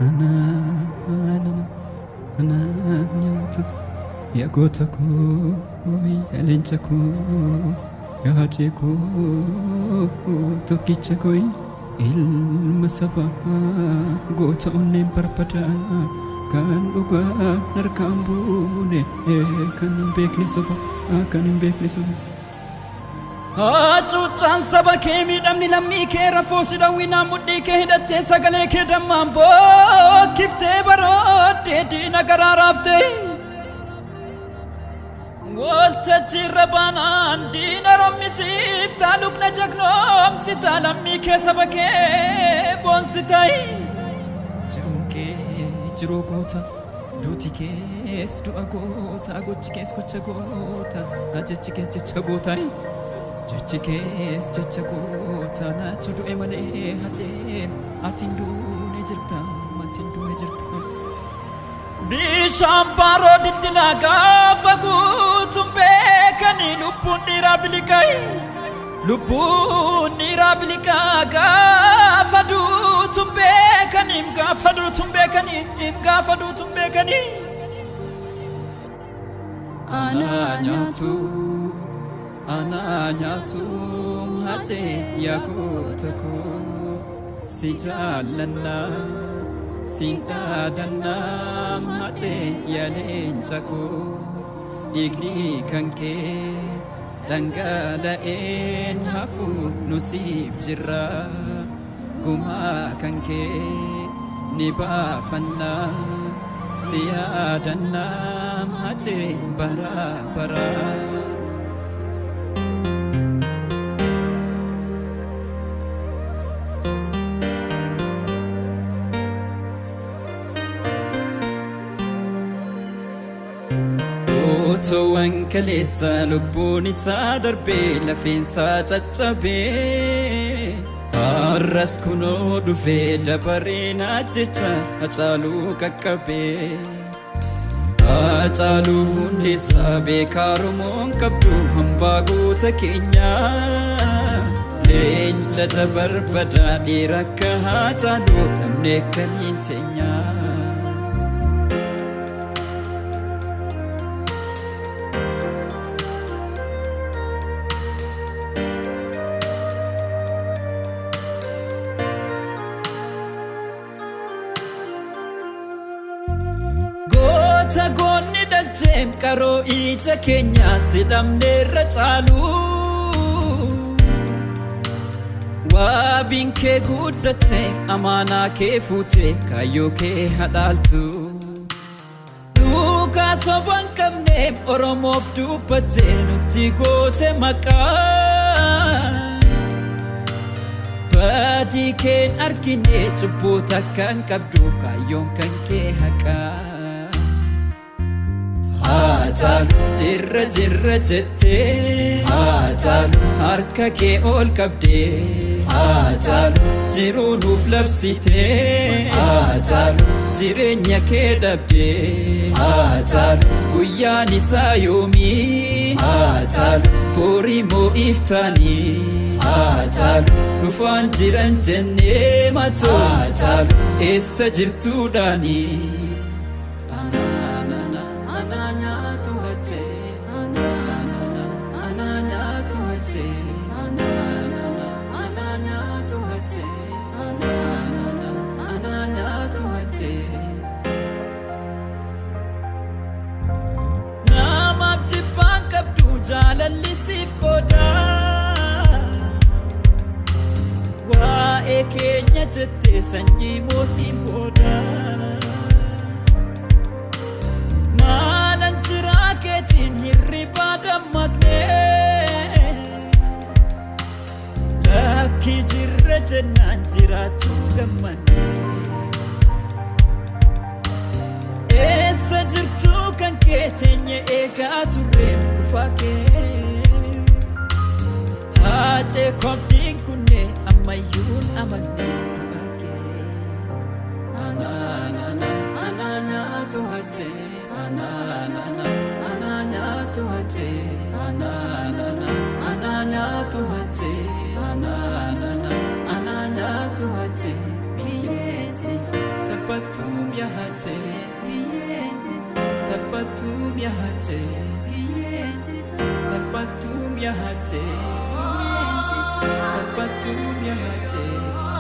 Ana ana ana nyaatu yaa goota koo yaa leenca koo yaa hacee koo tokkicha koo ilma sabaa goota onneen barbada kan dhugaan harkaan buune kan hin beekne soba kan hin beekne soba. Hacuuccaan saba kee miidhamni lammii kee rafoo si dhawwinaan mudhii kee hidhattee sagalee kee dammaan bookkiftee barooddee diina garaa raaftee. Waltajjiirra baanaan diina rommisiiftaa lukna jagnoomsitaa lammii kee saba kee boonsitaa. Jiruun kee jiruu goota duuti kees du'a goota gochi kees gocha goota jechi kees jecha goota. Jechi kees jecha goota naatu du'e malee hacee ati hin duune jirta ati hin duune jirta. Bishaan baaroo dildilaa gaafa guutuun beekanii lubbuun dhiiraa biliqaa. Lubbuun dhiiraa biliqaa gaafa duutuun beekanii gaafa duutuun beekanii gaafa duutuun beekanii. Ana nyaatu ana nyaatu hacee yaa goota koo si jaallanna siin dhaadannaa hacee yaa leenca koo dhiigni kan kee dhangala'een hafu nu siif jirra gumaa kan kee ni baafanna si yaadannaa hacee bara bara. Utuuwwan kaleessa lubbuun isaa darbee lafeensaa caccabee har'as kunoo dhufee dabareen ajjecha Hacaaluu qaqqabee. Hacaaluu Hundeessaa beekaa Oromoon qabdu hambaa goota keenyaa. Leenca jabarbadaa dhiira akka Hacaaluu dhabnee akkamiin teenyaa. Goota goonni dhalcheem qaroo ija keenyaa si dhabneerra caalu. Waabiin kee guddatte amaanaa kee fuute kaayyoo kee hadhaaltu. Dhugaa soba hin qabne Oromoof dubbatte nutti goote maqaa. Badii keen argine cubbuu takka hin qabdu kaayyoon kan kee haqaa. Hacaaluu jirra jirra jettee Hacaaluu harka kee ol qabdee Hacaaluu jiruu nuuf labsitee Hacaaluu jireenya kee dhabdee Hacaaluu guyyaan isaa yoomii Hacaaluu borii moo iftaanii Hacaaluu dhufaan jiran jennee matoo Hacaaluu eessa jirtuudhaanii. Namaaf jibbaan qabdu jaalalli siif qooda. Waa'ee keenya jettee sanyii mootiin booda. Maalan jiraa keetiin hirribaa dammaqnee. nagaan jiraachuu gammanne. Eessa jirtu kan kee teenye eegaa turre dhufaa kee. Haacee koobdiin kunne ammayyuun amanne du'aa kee. Anaanana anaanaatu hajjee anaanana anaanaatu hajjee anaanana anaanaatu hajjee anaanana anaanaatu hajjee biyyeesiif salphattuum yaa hajjee salphattuum yaa hajjee salphattuum yaa hajjee salphattuum yaa hajjee.